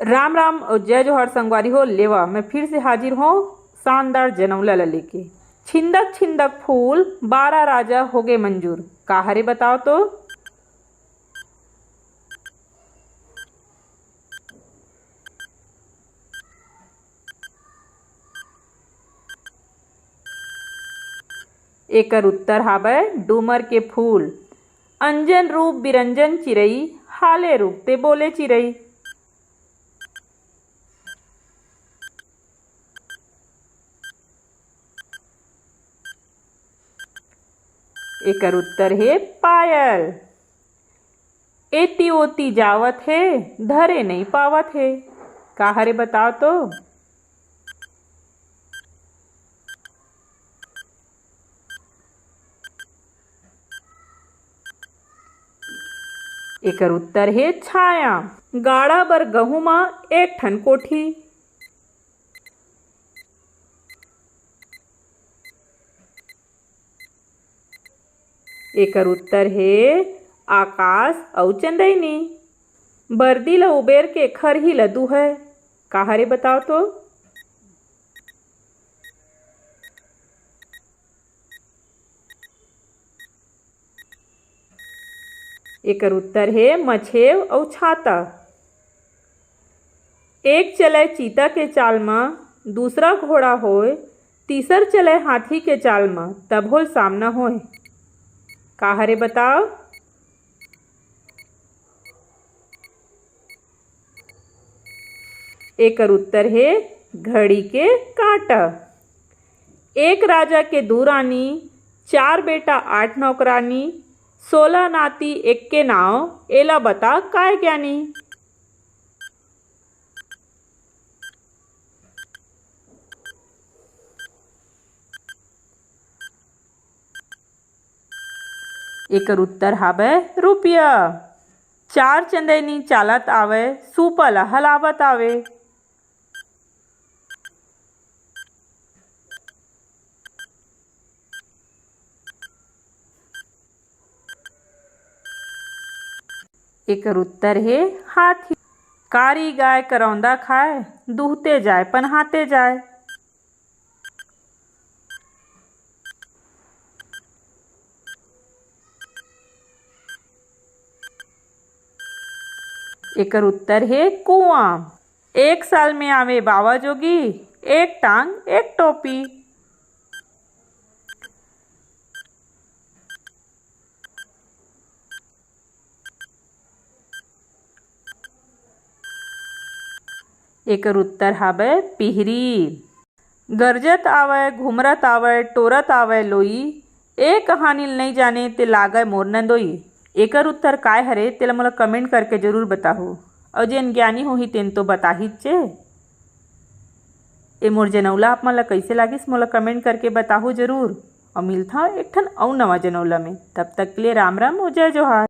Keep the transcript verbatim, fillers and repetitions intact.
राम राम अउ जय जोहार संगवारी हो। लेवा, मैं फिर से हाजिर हों शानदार जनौला ल लेके। छिंदक छिंदक फूल, बारह राजा होगे मंजूर। का हरे बताओ तो? एकर उत्तर हावय डूमर के फूल। अंजन रूप बिरंजन चिरई, हाले रूप ते बोले चिरई। एकर उत्तर हे पायल। एती ओती जावत हे, धरे नइ पावत हे। का हरे बताओ तो? एकर उत्तर हे छाया। गाड़ा बर गहूं म एक ठन कोठी। एकर उत्तर हे आकाश अउ चंदैनी। बरदी ल उबेर के खरही ल दूहय। का हरे बताओ तो? एकर उत्तर हे मछेव अउ छाता। एक चलय चीता के चाल म, दूसरा घोड़ा होय, तीसर चलय हाथी के चाल म, तभो ल सामना होय। का हरे बताओ? एकर उत्तर हे घड़ी के कांटा। एक राजा के दू रानी, चार बेटा आठ नौकरानी, सोलह नाती एक के नाव, एला बता काय ज्ञानी? एकर उत्तर हावय रुपया। चार चंदैनी चालत आवय, सूपा ल हलावत आवय। एकर उत्तर हे हाथी। कारी गाय करौंदा खाय, दूहते जाय, पनहाते जाय। एकर उत्तर हे कुआं। एक साल में आवे बाबा जोगी, एक टांग, एक टोपी। एकर उत्तर हावय पिहरी। गरजत आवय, घुमरत आवय, टोरत आवय लोई, ए कहानी ल नइ जाने ते लागय मोर नंदोई। एकर उत्तर काय हरे, तेला मोला comment करके जरूर बताहू। अउ जेन ज्ञानी होही, तेन तो बताहीच चे। ए मोर जनौला आप मन ला कइसे लागिस, मोला comment करके बताहू जरूर। अउ मिलथंव एक ठन अउ नवा जनौला में। तब तक के लिए राम राम अउ जय जोहार।